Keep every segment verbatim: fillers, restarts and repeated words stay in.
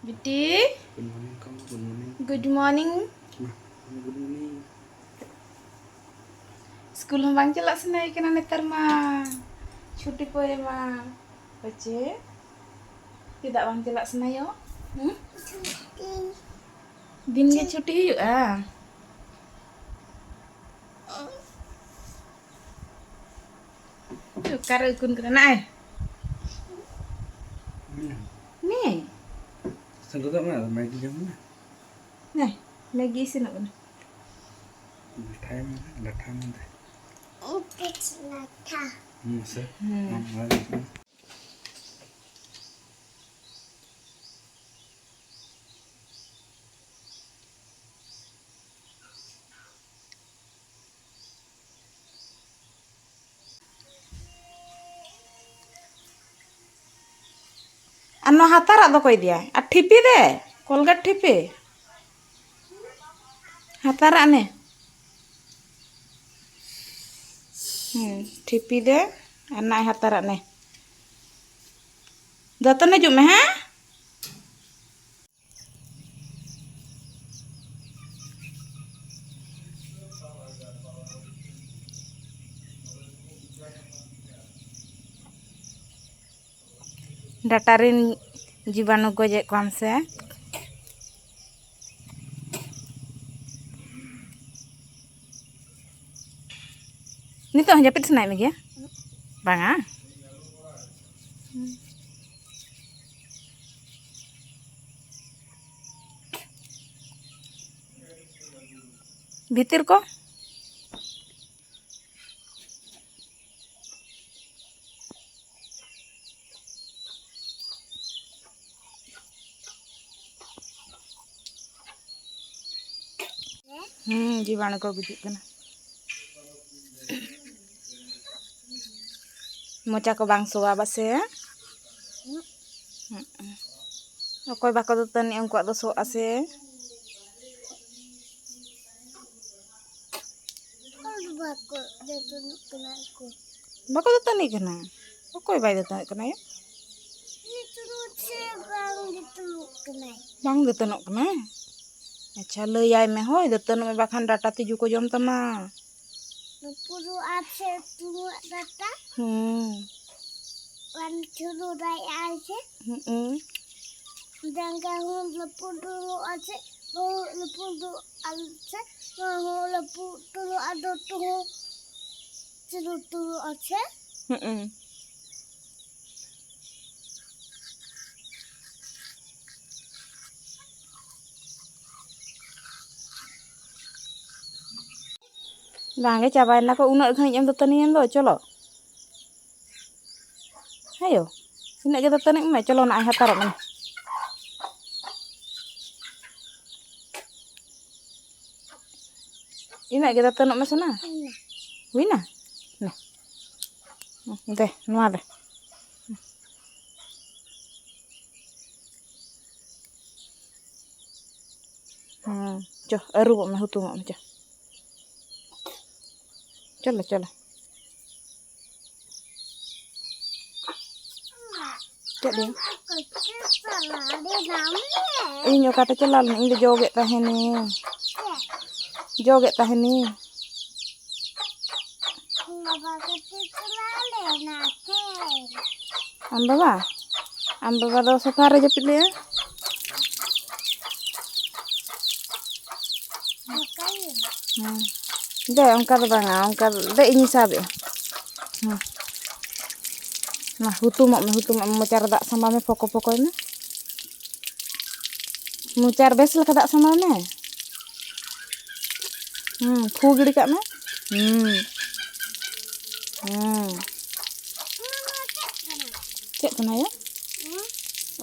ᱵᱤᱴᱤ, good morning ᱠᱚ, good morning. Good morning. ᱢᱟ, good morning. ᱥᱠᱩᱞ ᱦᱚᱸ ᱵᱟᱝ ᱪᱟᱞᱟᱜ ᱥᱟᱱᱟᱭᱮ ᱠᱟᱱᱟ ᱱᱮᱛᱟᱨ ᱢᱟ᱾ ᱪᱷᱩᱴᱤ ᱯᱚᱨᱮ ᱢᱟ᱾ ᱯᱟᱪᱮ? ᱪᱮᱫᱟᱜ ᱵᱟᱝ ᱪᱟᱞᱟᱜ ᱥᱟᱱᱟᱭᱚᱜ? ᱦᱩᱸ? ᱫᱤᱱ ᱜᱮ ᱪᱷᱩᱴᱤ ᱦᱩᱭᱩᱜᱼᱟ? ᱚᱠᱟᱨᱮ ᱩᱠᱩᱱ ᱠᱟᱱᱟ? ᱱᱟᱭ᱾ ᱱᱮ᱾ ᱥᱮᱸᱜᱮᱞ ᱫᱚ ᱢᱮ, ᱢᱮᱜᱤ ᱡᱚᱢ ᱢᱮ᱾ ᱱᱮ, ᱢᱮᱜᱤ ᱤᱥᱤᱱᱚᱜ ᱠᱟᱱᱟ᱾ ᱞᱟᱴᱷᱟᱭ ᱢᱮ, ᱞᱟᱴᱷᱟ ᱢᱮ᱾ ᱞᱟᱴᱷᱟ᱾ ᱦᱩᱸ, ᱥᱮ? ᱦᱩᱸ᱾ ᱟᱢ ᱚᱱᱟ ᱜᱮ ᱤᱥᱤᱱ ᱢᱮ᱾ ᱟᱨ ᱱᱚᱣᱟ ᱦᱟᱛᱟᱨᱟᱜ ᱫᱚ ᱚᱠᱚᱭ ᱤᱫᱤᱭᱟᱭ? ᱟᱨ ᱴᱷᱤᱯᱤ ᱫᱮ, ᱠᱚᱞᱜᱮᱴ ᱴᱷᱤᱯᱤ᱾ ᱦᱟᱛᱟᱨᱟᱜ ᱱᱮ᱾ ᱦᱩᱸ, ᱴᱷᱤᱯᱤ ᱫᱮ, ᱟᱨ ᱱᱟᱭ ᱦᱟᱛᱟᱨᱟᱜ ᱱᱮ᱾ ᱫᱟᱹᱛᱟᱹᱱᱤ ᱦᱤᱡᱩᱜ ᱢᱮ, ᱦᱮᱸ? ᱰᱟᱴᱟ ᱨᱤᱱ ᱡᱤᱵᱟᱱᱩ ᱜᱚᱡᱮᱫ ᱠᱚᱣᱟᱢ ᱥᱮ? ᱱᱤᱛᱚᱜ ᱦᱚᱸ ᱡᱟᱹᱯᱤᱫ ᱥᱟᱱᱟᱭᱮᱫ ᱢᱮᱜᱮᱭᱟ? ᱵᱟᱝᱟ? ᱵᱷᱤᱛᱤᱨ ᱠᱚ? ᱦᱩᱸ, ᱡᱤᱵᱟᱱᱩ ᱠᱚ ᱜᱩᱡᱩᱜ ᱠᱟᱱᱟ᱾ ᱢᱚᱪᱟ ᱠᱚ ᱵᱟᱝ ᱥᱚᱣᱟ ᱵᱟᱥᱮ? ᱦᱩᱸ᱾ ᱚᱠᱚᱭ ᱵᱟᱠᱚ ᱫᱟᱹᱛᱟᱹᱱᱤ, ᱩᱱᱠᱩᱣᱟᱜ ᱫᱚ ᱥᱚᱜ ᱟᱥᱮ? ᱵᱟᱠᱚ ᱫᱟᱹᱛᱟᱹᱱᱤᱜ ᱠᱟᱱᱟ ᱠᱚ᱾ ᱵᱟᱠᱚ ᱫᱟᱹᱛᱟᱹᱱᱤᱜ ᱠᱟᱱᱟ? ᱚᱠᱚᱭ ᱵᱟᱭ ᱫᱟᱹᱛᱟᱹᱱᱤᱜ ᱠᱟᱱᱟ ᱭᱟ? ᱱᱤᱛᱚᱜ ᱫᱚ ᱪᱮᱫ ᱵᱟᱝ ᱫᱟᱹᱛᱟᱹᱱᱤᱜ ᱠᱟᱱᱟ᱾ ᱵᱟᱝ ᱫᱟᱹᱛᱟᱹᱱᱚᱜ ᱠᱟᱱᱟ? ᱟᱪᱪᱷᱟ, ᱞᱟᱹᱭᱟᱭ ᱢᱮ ᱦᱳᱭ, ᱫᱟᱹᱛᱟᱹᱱᱚᱜ ᱢᱮ, ᱵᱟᱠᱷᱟᱱ ᱰᱟᱴᱟ ᱛᱤᱡᱩ ᱠᱚ ᱡᱚᱢ ᱛᱟᱢᱟ᱾ ᱯᱩᱨᱩ ᱟᱨ ᱥᱮ ᱛᱩᱨᱩ ᱟᱜ ᱰᱟᱴᱟ᱾ ᱦᱩᱸ᱾ ᱵᱟᱝ ᱪᱷᱩᱨᱩ ᱫᱟᱲᱮᱭᱟᱜᱼᱟ ᱥᱮ᱾ ᱦᱩᱸ᱾ ᱡᱟᱸᱜᱟ ᱦᱚᱸ ᱞᱟᱹᱯᱩᱫ ᱫᱩᱲᱩᱵ ᱟᱥᱮ, ᱵᱚᱦᱚᱜ ᱞᱟᱹᱯᱩᱫ ᱫᱩᱲᱩᱵ ᱟᱥᱮ, ᱱᱚᱣᱟ ᱦᱚᱸ ᱞᱟᱹᱯᱩᱫ ᱫᱩᱲᱩᱵ ᱟᱫᱚ ᱛᱩᱦᱚᱸ ᱪᱷᱩᱨᱩ ᱫᱩᱲᱩᱵ ᱟᱥᱮ᱾ ᱦᱩᱸ᱾ ᱵᱟᱝᱜᱮ ᱪᱟᱵᱟᱭᱮᱱᱟ ᱠᱚ, ᱩᱱᱟᱹᱜ ᱜᱷᱟᱹᱲᱤᱡ ᱮᱢ ᱫᱟᱹᱛᱟᱹᱱᱤᱭᱮᱱ ᱫᱚ᱾ ᱪᱚᱞᱚ᱾ ᱦᱮᱸ ᱭᱳ, ᱤᱱᱟᱹᱜ ᱜᱮ ᱫᱟᱹᱛᱟᱹᱱᱤᱜ ᱢᱮ᱾ ᱪᱚᱞᱚ ᱱᱟᱜ ᱤᱧ ᱦᱟᱛᱟᱨᱚᱜ ᱢᱮ᱾ ᱤᱱᱟᱹᱜ ᱜᱮ ᱫᱟᱹᱛᱟᱹᱱᱚᱜ ᱢᱮ ᱥᱮ ᱱᱟ᱾ ᱦᱩᱭᱱᱟ? ᱦᱩᱭᱱᱟ? ᱱᱮ᱾ ᱫᱮ, ᱱᱚᱣᱟ ᱫᱮ᱾ ᱦᱮᱸ, ᱪᱚ, ᱟᱹᱨᱩᱵᱚᱜ ᱢᱮ, ᱦᱩᱛᱩᱢᱚᱜ ᱢᱮ, ᱪᱚ᱾ ᱪᱚᱞᱚ, ᱪᱚᱞᱚ᱾ ᱪᱮᱫ ᱞᱟᱹᱭ? ᱤᱧ ᱚᱠᱟᱛᱮ ᱪᱟᱞᱟᱣ ᱞᱮᱱᱟ? ᱤᱧ ᱫᱚ ᱡᱚᱜᱮᱫ ᱛᱟᱦᱮᱱᱤᱧ᱾ ᱡᱚᱜᱮᱫ ᱛᱟᱦᱮᱱᱤᱧ᱾ ᱵᱟᱵᱟ ᱠᱟᱹᱴᱤᱡ ᱪᱟᱞᱟᱣ ᱞᱮᱱᱟ ᱥᱮ? ᱟᱢ ᱵᱟᱵᱟ? ᱟᱢ ᱵᱟᱵᱟ ᱫᱚ ᱥᱳᱯᱷᱟ ᱨᱮ ᱡᱟᱹᱯᱤᱫ ᱞᱮᱜᱼᱟ᱾ ᱚᱱᱠᱟ ᱜᱮ᱾ ᱦᱮᱸ᱾ ᱫᱮ, ᱚᱱᱠᱟ ᱫᱚ ᱵᱟᱝᱟ, ᱚᱱᱠᱟ ᱫᱚ, ᱫᱮ, ᱤᱧᱤᱧ ᱥᱟᱵᱮᱜᱼᱟ᱾ ᱦᱮᱸ᱾ ᱢᱟ, ᱦᱩᱛᱩᱢᱚᱜ ᱢᱮ, ᱦᱩᱛᱩᱢᱚᱜ ᱢᱮ, ᱢᱚᱪᱟ ᱨᱮ ᱫᱟᱜ ᱥᱟᱢᱵᱟᱣ ᱢᱮ, ᱯᱷᱚᱠᱚ ᱯᱷᱚᱠᱚᱭ ᱢᱮ᱾ ᱢᱚᱪᱟ ᱨᱮ ᱵᱮᱥ ᱞᱮᱠᱟ ᱫᱟᱜ ᱥᱟᱢᱵᱟᱣ ᱢᱮ᱾ ᱦᱩᱸ, ᱛᱷᱩ ᱜᱤᱰᱤ ᱠᱟᱜ ᱢᱮ᱾ ᱦᱩᱸ᱾ ᱦᱩᱸ᱾ ᱪᱮᱫ ᱠᱟᱱᱟ ᱭᱟ?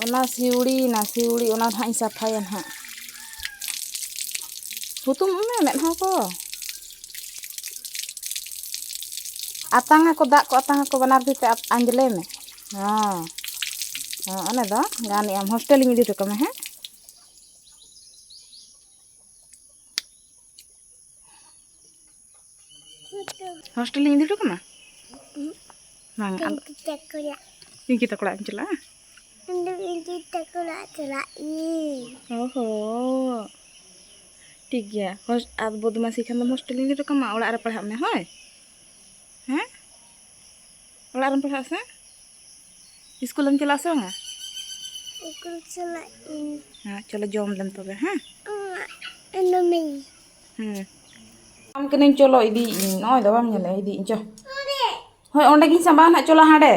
ᱚᱱᱟ ᱥᱤᱣᱲᱤ ᱱᱟ, ᱥᱤᱣᱲᱤ, ᱚᱱᱟ ᱫᱚ ᱦᱟᱸᱜ ᱤᱧ ᱥᱟᱯᱷᱟᱭᱟ ᱱᱟᱦᱟᱜ᱾ ᱦᱩᱛᱩᱢ ᱢᱮ ᱢᱮᱫᱦᱟ ᱠᱚ᱾ ᱟᱛᱟᱝ ᱟᱠᱚ, ᱫᱟᱜ ᱠᱚ ᱟᱛᱟᱝ ᱟᱠᱚ, ᱵᱟᱱᱟᱨ ᱛᱤ ᱛᱮ ᱟᱛ-, ᱟᱸᱡᱽᱞᱮ ᱢᱮ᱾ ᱦᱚᱸ᱾ ᱦᱚᱸ, ᱚᱱᱮ ᱫᱚ ᱜᱟᱱᱮᱜ ᱟᱢ᱾ ᱦᱳᱥᱴᱮᱞ ᱤᱧ ᱤᱫᱤ ᱦᱚᱴᱚ ᱠᱟᱢᱟ, ᱦᱮᱸ? ᱦᱳᱥᱴᱮᱞ ᱤᱧ ᱤᱫᱤ ᱦᱚᱴᱚ ᱠᱟᱢᱟ? ᱵᱟᱝ, ᱟᱢ ᱯᱤᱝᱠᱤ ᱛᱟᱠᱚ ᱚᱲᱟᱜ᱾ ᱯᱤᱝᱠᱤ ᱛᱟᱠᱚ ᱚᱲᱟᱜ ᱮᱢ ᱪᱟᱞᱟᱜᱼᱟ? ᱤᱧ ᱫᱚ ᱤᱧ ᱫᱤᱫᱤ ᱛᱟᱠᱚ ᱚᱲᱟᱜ ᱪᱟᱞᱟᱜ ᱤᱧ᱾ ᱚ ᱦᱚ᱾ ᱴᱷᱤᱠ ᱜᱮᱭᱟ᱾ ᱦᱳᱥ-, ᱟᱨ ᱵᱚᱫᱢᱟᱥᱤ ᱠᱷᱟᱱ ᱫᱚᱢ ᱦᱳᱥᱴᱮᱞ ᱤᱧ ᱤᱫᱤ ᱦᱚᱴᱚ ᱠᱟᱢᱟ, ᱚᱲᱟᱜ ᱨᱮ ᱯᱟᱲᱦᱟᱜ ᱢᱮ, ᱦᱳᱭ? ᱦᱮᱸ? ᱚᱲᱟᱜ ᱨᱮᱢ ᱯᱟᱲᱦᱟᱜᱼᱟ ᱥᱮ? ᱤᱥᱠᱩᱞᱮᱢ ᱪᱟᱞᱟᱜᱼᱟ ᱥᱮ ᱵᱟᱝᱟ? ᱤᱥᱠᱩᱞ ᱪᱟᱞᱟᱜ ᱤᱧ᱾ ᱦᱮᱸ, ᱪᱚᱞᱚ ᱡᱚᱢ ᱞᱮᱢ ᱛᱚᱵᱮ, ᱦᱮᱸ? ᱚ, ᱮᱱᱟᱢᱤᱧ᱾ ᱦᱮᱸ᱾ ᱟᱢ ᱠᱟᱹᱱᱟᱹᱧ, ᱪᱚᱞᱚ ᱤᱫᱤᱭᱮᱫ ᱤᱧ᱾ ᱱᱚᱜᱼᱚᱭ ᱫᱚ ᱵᱟᱢ ᱧᱮᱞᱟ, ᱤᱫᱤᱭᱮᱫ ᱤᱧ, ᱪᱚ᱾ ᱦᱳᱭ, ᱚᱸᱰᱮ ᱜᱤᱧ ᱥᱟᱢᱵᱟᱣᱟ ᱱᱟᱦᱟᱜ, ᱪᱚᱞᱚ ᱦᱟᱸᱰᱮ᱾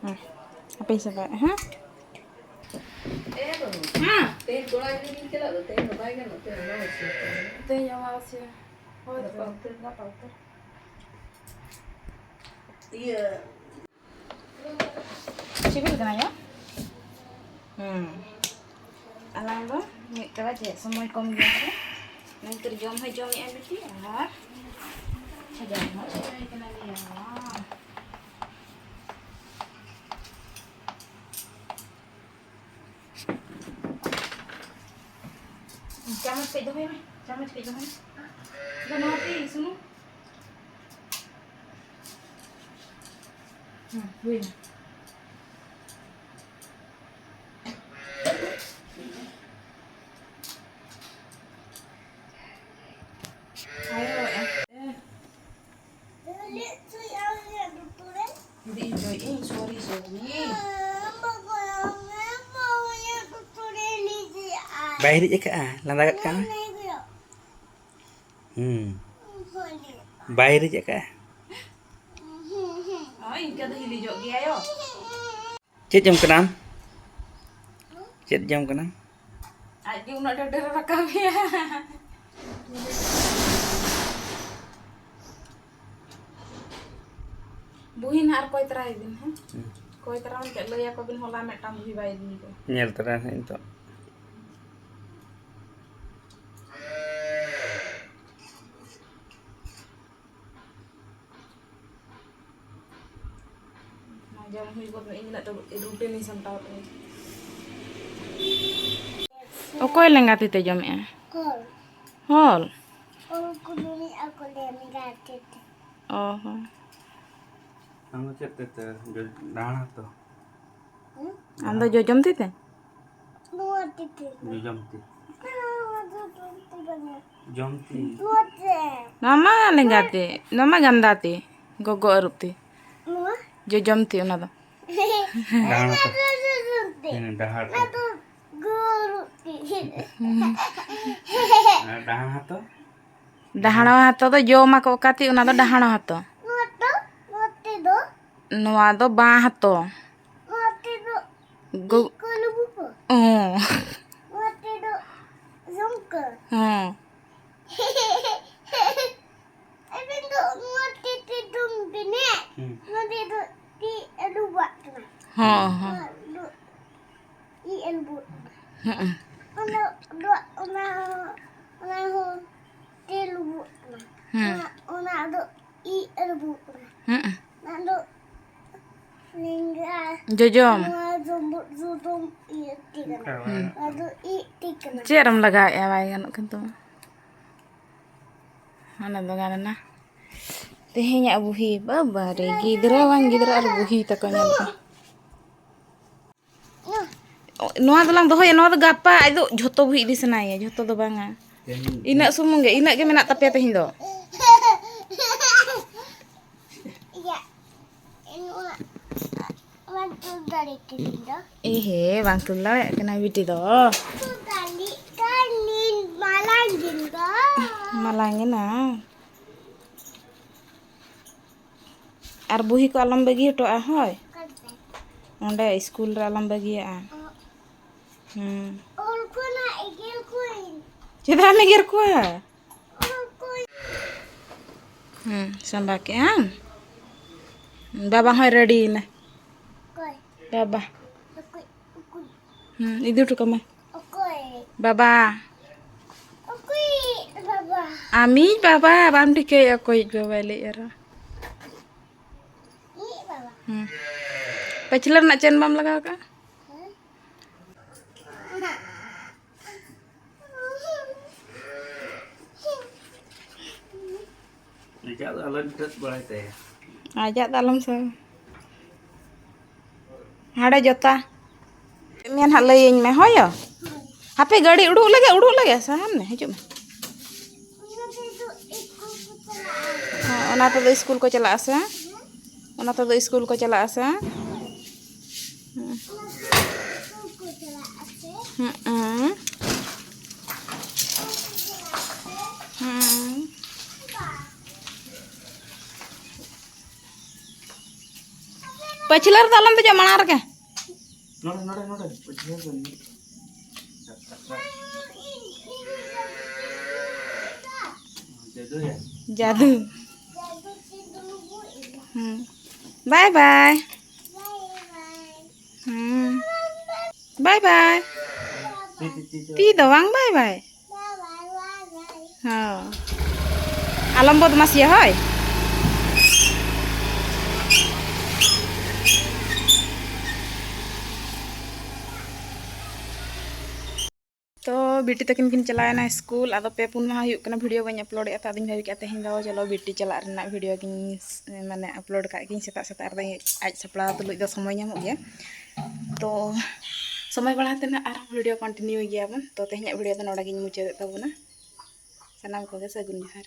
ᱦᱮᱸ, ᱦᱟᱯᱮᱧ ᱥᱟᱢᱵᱟᱣᱮᱫᱼᱟ, ᱦᱮᱸ? ᱦᱮᱸ᱾ ᱛᱮᱦᱮᱧ ᱠᱚᱲᱟ ᱜᱤᱫᱽᱨᱟᱹ ᱪᱟᱞᱟᱜ ᱫᱚ, ᱛᱮᱦᱮᱧ ᱫᱚ ᱵᱟᱭ ᱜᱟᱱᱚᱜ, ᱛᱮᱦᱮᱧ ᱟᱢᱵᱟᱵᱟᱹᱥᱭᱟᱹ᱾ ᱛᱮᱦᱮᱧ ᱟᱢᱵᱟᱵᱟᱹᱥᱭᱟᱹ᱾ ᱦᱳᱭ, ᱜᱟᱯᱟ ᱩᱛᱟᱹᱨ, ᱜᱟᱯᱟ ᱩᱛᱟᱹᱨ᱾ ᱤᱭᱟᱹ, ᱥᱤᱵᱤᱞ ᱠᱟᱱᱟ ᱭᱟ? ᱦᱩᱸ᱾ ᱟᱞᱟᱝ ᱫᱚ ᱢᱤᱫ ᱠᱟᱲᱟ ᱪᱮᱫ ᱥᱚᱢᱚᱭ ᱠᱚᱢ ᱜᱮᱭᱟ ᱥᱮ? ᱱᱤᱛ ᱨᱮ ᱡᱚᱢ ᱦᱚᱸᱭ ᱡᱚᱢᱮᱜᱼᱟ ᱵᱤᱴᱤ ᱟᱨ ᱪᱷᱟᱡᱟᱣ ᱦᱚᱸ ᱪᱷᱟᱡᱟᱣ ᱠᱟᱱᱟ ᱜᱮᱭᱟ᱾ ᱪᱟᱢᱚᱪ ᱠᱟᱹᱡ ᱫᱚᱦᱚᱭ ᱢᱮ, ᱪᱟᱢᱚᱪ ᱠᱟᱹᱡ ᱫᱚᱦᱚᱭ ᱢᱮ᱾ ᱫᱚ ᱱᱚᱣᱟ ᱛᱮ ᱥᱩᱱᱩᱢ᱾ ᱦᱩᱸ, ᱦᱩᱭᱱᱟ᱾ ᱟᱭᱳ, ᱮ-, ᱦᱤᱫᱤᱡ ᱦᱚᱪᱚᱭᱮᱫ ᱟᱹᱧ, sorry, sorry᱾ ᱵᱟᱭ ᱦᱤᱨᱤᱡ ᱟᱠᱟᱫᱼᱟ, ᱞᱟᱸᱫᱟ ᱜᱚᱫ ᱠᱟᱜ ᱢᱮ᱾ ᱦᱩᱸ᱾ ᱵᱟᱭ ᱦᱤᱨᱤᱡ ᱟᱠᱟᱫᱼᱟ᱾ ᱦᱳᱭ, ᱤᱱᱠᱟᱹ ᱫᱚ ᱦᱤᱞᱤᱡᱚᱜ ᱜᱮᱭᱟ ᱭᱳ᱾ ᱪᱮᱫ ᱡᱚᱢ ᱠᱟᱱᱟᱢ? ᱪᱮᱫ ᱡᱚᱢ ᱠᱟᱱᱟᱢ? ᱟᱡ ᱜᱮ ᱩᱱᱟᱹᱜ ᱰᱷᱮᱨ ᱰᱷᱮᱨ ᱨᱟᱠᱟᱵ ᱮᱭᱟ᱾ ᱵᱩᱦᱤ ᱱᱟᱦᱟᱜ ᱟᱨ ᱠᱚᱭ ᱛᱟᱨᱟᱭ ᱵᱤᱱ, ᱦᱮᱸ? ᱦᱩᱸ᱾ ᱠᱚᱭ ᱛᱟᱨᱟ ᱢᱮᱱᱛᱮ ᱞᱟᱹᱭ ᱟᱠᱚ ᱵᱤᱱ, ᱦᱚᱞᱟ ᱢᱤᱫᱴᱟᱝ ᱵᱩᱦᱤ ᱵᱟᱭ ᱤᱫᱤ ᱠᱟᱜᱼᱟ᱾ ᱧᱮᱞ ᱛᱟᱨᱟ ᱱᱟᱦᱟᱜ ᱱᱤᱛᱚᱜ᱾ ᱡᱚᱢ ᱦᱩᱭ ᱜᱚᱫ ᱢᱮ, ᱤᱧ ᱩᱱᱟᱹᱜ ᱫᱚ routine ᱤᱧ ᱥᱟᱢᱴᱟᱣ ᱛᱟᱹᱧ᱾ ᱚᱠᱚᱭ ᱞᱮᱸᱜᱟ ᱛᱤ ᱛᱮ ᱡᱚᱢᱮᱜᱼᱟ? ᱦᱚᱞ᱾ ᱦᱚᱞ? ᱦᱚᱞ ᱠᱚ ᱡᱚᱢᱮᱜᱼᱟ ᱠᱚ ᱞᱮᱸᱜᱟ ᱛᱤ ᱛᱮ᱾ ᱚ ᱦᱚᱸ᱾ ᱟᱢ ᱫᱚ ᱪᱮᱫ ᱛᱮ ᱛᱮ? ᱡᱚ-, ᱰᱟᱦᱟᱲ ᱦᱟᱛᱚ? ᱦᱩᱸ? ᱟᱢ ᱫᱚ ᱡᱚᱡᱚᱢ ᱛᱤ ᱛᱮ? ᱱᱚᱣᱟ ᱛᱤ ᱛᱮ᱾ ᱡᱚᱡᱚᱢ ᱛᱤ᱾ ᱱᱚᱣᱟ ᱡᱚᱡᱚᱢ ᱛᱤ ᱵᱟᱝᱟ᱾ ᱡᱚᱢ ᱛᱤ᱾ ᱱᱚᱣᱟ ᱛᱮ᱾ ᱱᱚᱣᱟ ᱢᱟ ᱞᱮᱸᱜᱟ ᱛᱤ, ᱱᱚᱣᱟ ᱢᱟ ᱜᱟᱱᱫᱟ ᱛᱤ, ᱜᱚᱜᱚ ᱟᱹᱨᱩᱵ ᱛᱤ᱾ ᱱᱚᱣᱟ? ᱡᱚᱡᱚᱢ ᱛᱤ ᱚᱱᱟ ᱫᱚ᱾ ᱰᱟᱦᱟᱲ ᱦᱟᱛᱚ᱾ ᱚᱱᱟ ᱫᱚ ᱡᱚᱡᱚᱢ ᱛᱤ᱾ ᱦᱮᱸ, ᱰᱟᱦᱟᱲ ᱚᱱᱟ ᱛᱤ᱾ ᱫᱚ ᱜᱚᱜᱚ ᱟᱹᱨᱩᱵ ᱛᱤ᱾ ᱟᱨ ᱰᱟᱦᱟᱲ ᱦᱟᱛᱚ? ᱰᱟᱦᱟᱲ ᱦᱟᱛᱚ ᱫᱚ ᱡᱚᱢᱟᱠᱚ ᱚᱠᱟ ᱛᱤ, ᱚᱱᱟ ᱫᱚ ᱰᱟᱦᱟᱲ ᱦᱟᱛᱚ᱾ ᱱᱚᱣᱟ ᱫᱚ, ᱱᱚᱣᱟ ᱛᱤ ᱫᱚ? ᱱᱚᱣᱟ ᱫᱚ ᱵᱟᱸ ᱦᱟᱛᱚ᱾ ᱱᱚᱣᱟ ᱛᱤ ᱫᱚ ᱜᱚ- ᱤᱡ ᱠᱚ ᱞᱩᱵᱩ ᱠᱚ᱾ ᱚ᱾ ᱱᱚᱣᱟ ᱛᱤ ᱫᱚ ᱡᱚᱢ ᱠᱚ᱾ ᱦᱮᱸ᱾ ᱟᱵᱮᱱ ᱫᱚ ᱱᱚᱣᱟ ᱛᱤ ᱛᱮ ᱫᱚᱱ ᱵᱮᱱ ᱦᱮᱸ᱾ ᱦᱩᱸ᱾ ᱱᱚᱣᱟ ᱛᱤ ᱫᱚ ᱛᱤ ᱟᱹᱨᱩᱵᱟᱜ ᱠᱟᱱᱟ᱾ ᱦᱚᱸ, ᱦᱚᱸ᱾ ᱱᱚᱣᱟ ᱫᱚ ᱤ ᱮᱞ ᱵᱚ᱾ ᱦᱩᱸ᱾ ᱚᱱᱟ ᱫᱚ, ᱚᱱᱟ ᱦᱚᱸ, ᱚᱱᱟ ᱦᱚᱸ ᱛᱮ ᱞᱩᱵᱩᱜ ᱠᱟᱱᱟ᱾ ᱦᱩᱸ᱾ ᱚᱱᱟ, ᱚᱱᱟ ᱫᱚ ᱤ ᱮᱞ ᱵᱚ ᱠᱟᱱᱟ᱾ ᱦᱩᱸ᱾ ᱚᱱᱟ ᱫᱚ ᱞᱮᱸᱜᱟ᱾ ᱡᱚᱡᱚᱢ᱾ ᱱᱚᱣᱟ ᱡᱚᱢ, ᱡᱚᱡᱚᱢ ᱤᱭᱟᱹ ᱛᱤ ᱠᱟᱱᱟ᱾ ᱦᱩᱸ᱾ ᱚᱱᱟ ᱫᱚ ᱤ ᱛᱤ ᱠᱟᱱᱟ᱾ ᱪᱮᱫ ᱨᱮᱢ ᱞᱟᱜᱟᱣᱮᱫᱼᱟ? ᱵᱟᱭ ᱜᱟᱱᱚᱜ ᱠᱟᱱ ᱛᱟᱢᱟ᱾ ᱦᱟᱱᱟ ᱫᱚ ᱜᱟᱱ ᱮᱱᱟ᱾ ᱛᱮᱦᱮᱧᱟᱜ ᱵᱩᱦᱤ, ᱵᱟᱵᱟ ᱨᱮ, ᱜᱤᱫᱽᱨᱟᱹ ᱵᱟᱝ ᱜᱤᱫᱽᱨᱟᱹ ᱟᱨ ᱵᱩᱦᱤ ᱛᱟᱠᱚ ᱧᱮᱞ ᱯᱮ᱾ ᱱᱚᱣᱟ ᱫᱚᱞᱟᱝ ᱫᱚᱦᱚᱭᱟ, ᱱᱚᱣᱟ ᱫᱚ ᱜᱟᱯᱟ, ᱟᱡ ᱫᱚ ᱡᱷᱚᱛᱚ ᱵᱩᱦᱤ ᱤᱫᱤ ᱥᱟᱱᱟᱭᱮᱭᱟ, ᱡᱷᱚᱛᱚ ᱫᱚ ᱵᱟᱝᱟ᱾ ᱛᱮᱦᱮᱧ ᱤᱱᱟᱹᱜ ᱥᱩᱢᱩᱝ ᱜᱮ, ᱤᱱᱟᱹᱜ ᱜᱮ ᱢᱮᱱᱟᱜ ᱛᱟᱯᱮᱭᱟ ᱛᱮᱦᱮᱧ ᱫᱚ᱾ ᱤᱭᱟᱹ, ᱱᱚᱣᱟ, ᱱᱚᱣᱟ ᱫᱚ ᱫᱟᱨᱮ ᱛᱮᱦᱮᱧ ᱫᱚ᱾ ᱮ ᱦᱮ, ᱵᱟᱝ ᱛᱩᱞ ᱫᱟᱲᱮᱭᱟᱜ ᱠᱟᱱᱟ ᱵᱤᱴᱤ ᱫᱚ᱾ ᱛᱩᱞ ᱫᱟᱲᱮᱭᱟᱜ ᱠᱟᱹᱱᱟᱹᱧ, ᱢᱟᱞᱟᱝ ᱫᱤᱱ ᱫᱚ᱾ ᱢᱟᱞᱟᱝ ᱮᱱᱟ᱾ ᱟᱨ ᱵᱩᱦᱤ ᱠᱚ ᱟᱞᱚᱢ ᱵᱟᱹᱜᱤ ᱦᱚᱴᱚᱜᱼᱟ, ᱦᱳᱭ? ᱚᱠᱟᱨᱮ? ᱚᱸᱰᱮ ᱥᱠᱩᱞ ᱨᱮ ᱟᱞᱚᱢ ᱵᱟᱹᱜᱤᱭᱟᱜᱼᱟ᱾ ᱚ᱾ ᱦᱩᱸ᱾ ᱚᱞ ᱠᱷᱚᱱᱟᱜ ᱮᱜᱮᱨ ᱠᱚᱣᱟᱹᱧ᱾ ᱪᱮᱫᱟᱜ ᱮᱢ ᱮᱜᱮᱨ ᱠᱚᱣᱟ? ᱚᱞ ᱠᱚ᱾ ᱦᱩᱸ, ᱥᱟᱢᱵᱟ ᱠᱮᱜ ᱟᱢ? ᱵᱟᱵᱟ ᱦᱚᱸᱭ ᱨᱮᱰᱤᱭᱮᱱᱟ᱾ ᱚᱠᱚᱭ? ᱵᱟᱵᱟ᱾ ᱚᱠᱚᱭ? ᱚᱠᱚᱭ? ᱦᱩᱸ, ᱤᱫᱤ ᱦᱚᱴᱚ ᱠᱟᱢᱟᱭ᱾ ᱚᱠᱚᱭ? ᱵᱟᱵᱟ᱾ ᱚᱠᱚᱭ ᱵᱟᱵᱟ? ᱟᱢᱤᱡ ᱵᱟᱵᱟ, ᱵᱟᱢ ᱴᱷᱤᱠᱟᱹᱭᱮᱫ ᱚᱠᱚᱭᱤᱡ ᱵᱟᱵᱟᱭ ᱞᱟᱹᱭᱮᱫᱼᱟ ᱟᱨᱚ? ᱤᱧᱤᱡ ᱵᱟᱵᱟ? ᱦᱩᱸ᱾ ᱯᱟᱹᱪᱷᱞᱟᱹ ᱨᱮᱱᱟᱜ ᱪᱮᱱ ᱵᱟᱢ ᱞᱟᱜᱟᱣ ᱠᱟᱜᱼᱟ? ᱦᱮᱸ᱾ ᱪᱮᱫ ᱟᱞᱚᱧ ᱴᱷᱮᱫ ᱵᱟᱲᱟᱭ ᱛᱟᱭᱟ᱾ ᱟᱡᱟᱜ ᱫᱚ ᱟᱞᱚᱢ ᱥᱟᱵᱟ᱾ ᱦᱟᱸᱰᱮ ᱡᱚᱛᱟ᱾ ᱪᱮᱫ ᱢᱮᱱ ᱦᱟᱸᱜ ᱞᱟᱹᱭᱟᱹᱧ ᱢᱮ, ᱦᱳᱭᱳ? ᱦᱟᱯᱮ ᱜᱟᱹᱰᱤ ᱩᱰᱩᱠ ᱞᱮᱜᱮ, ᱩᱰᱩᱠ ᱞᱮᱜᱮ᱾ ᱥᱟᱦᱟᱱ ᱢᱮ, ᱦᱤᱡᱩᱜ ᱢᱮ᱾ ᱦᱮᱸ, ᱚᱱᱟ ᱛᱮᱫᱚ ᱥᱠᱩᱞ ᱠᱚ ᱪᱟᱞᱟᱜᱼᱟ ᱥᱮ? ᱚᱱᱟ ᱛᱮᱫᱚ ᱥᱠᱩᱞ ᱠᱚ ᱪᱟᱞᱟᱜᱼᱟ ᱥᱮ? ᱦᱩᱸ᱾ ᱦᱩᱸ᱾ ᱦᱩᱸ᱾ ᱯᱟᱹᱪᱷᱞᱟᱹ ᱨᱮᱫᱚ ᱟᱞᱚᱢ ᱫᱮᱡᱚᱜ, ᱢᱟᱲᱟᱝ ᱨᱮᱜᱮ᱾ ᱱᱚᱰᱮ, ᱱᱚᱰᱮ, ᱱᱚᱰᱮ᱾ ᱡᱟᱫᱩᱭᱟ᱾ ᱡᱟᱫᱩ᱾ ᱦᱩᱸ᱾ ᱵᱟᱭ ᱵᱟᱭ᱾ ᱦᱩᱸ᱾ ᱵᱟᱭ ᱵᱟᱭ᱾ ᱛᱤ, ᱛᱤ, ᱛᱤ, ᱛᱤ᱾ ᱛᱤ ᱫᱚ ᱵᱟᱝ, ᱵᱟᱭ ᱵᱟᱭ᱾ ᱦᱚᱸ᱾ ᱟᱞᱚᱢ ᱵᱚᱫᱢᱟᱥᱤᱭᱟ, ᱦᱳᱭ᱾ ᱛᱚ ᱵᱤᱴᱤ ᱛᱟᱹᱠᱤᱱ ᱠᱤᱱ ᱪᱟᱞᱟᱣᱮᱱᱟ ᱥᱠᱩᱞ᱾ ᱟᱫᱚ ᱯᱮ ᱯᱩᱱ ᱢᱟᱦᱟ ᱦᱩᱭᱩᱜ ᱠᱟᱱᱟ ᱵᱷᱤᱰᱤᱭᱳ ᱵᱟᱹᱧ ᱟᱯᱞᱳᱰᱮᱫᱼᱟ᱾ ᱛᱚ ᱟᱫᱚᱧ ᱵᱷᱟᱵᱤ ᱠᱮᱫᱼᱟ ᱛᱮᱦᱮᱧ ᱫᱚ ᱪᱚᱞᱚ ᱵᱤᱴᱤ ᱪᱟᱞᱟᱜ ᱨᱮᱱᱟᱜ ᱵᱷᱤᱰᱤᱭᱳ ᱜᱤᱧ ᱢᱟᱱᱮ ᱟᱯᱞᱳᱰ ᱠᱟᱜ ᱜᱤᱧ ᱥᱮᱛᱟᱜ ᱥᱮᱛᱟᱜ ᱨᱮᱫᱚ᱾ ᱟᱡ ᱥᱟᱯᱲᱟᱣ ᱛᱩᱞᱩᱡ ᱫᱚ ᱥᱚᱢᱚᱭ ᱧᱟᱢᱚᱜ ᱜᱮᱭᱟ᱾ ᱛᱚ ᱥᱚᱢᱚᱭ ᱵᱟᱲᱟ ᱠᱟᱛᱮ ᱱᱟᱜ ᱟᱨᱦᱚᱸ ᱵᱷᱤᱰᱤᱭᱳ ᱠᱚᱱᱴᱤᱱᱤᱭᱩᱭ ᱜᱮᱭᱟᱵᱚᱱ᱾ ᱛᱚ ᱛᱮᱦᱮᱧᱟᱜ ᱵᱷᱤᱰᱤᱭᱳ ᱫᱚ ᱱᱚᱰᱮ ᱜᱤᱧ ᱢᱩᱪᱟᱹᱫᱮᱫ ᱛᱟᱵᱚᱱᱟ᱾ ᱥᱟᱱᱟᱢ ᱠᱚᱜᱮ ᱥᱟᱹᱜᱩᱱ ᱡᱚᱦᱟᱨ᱾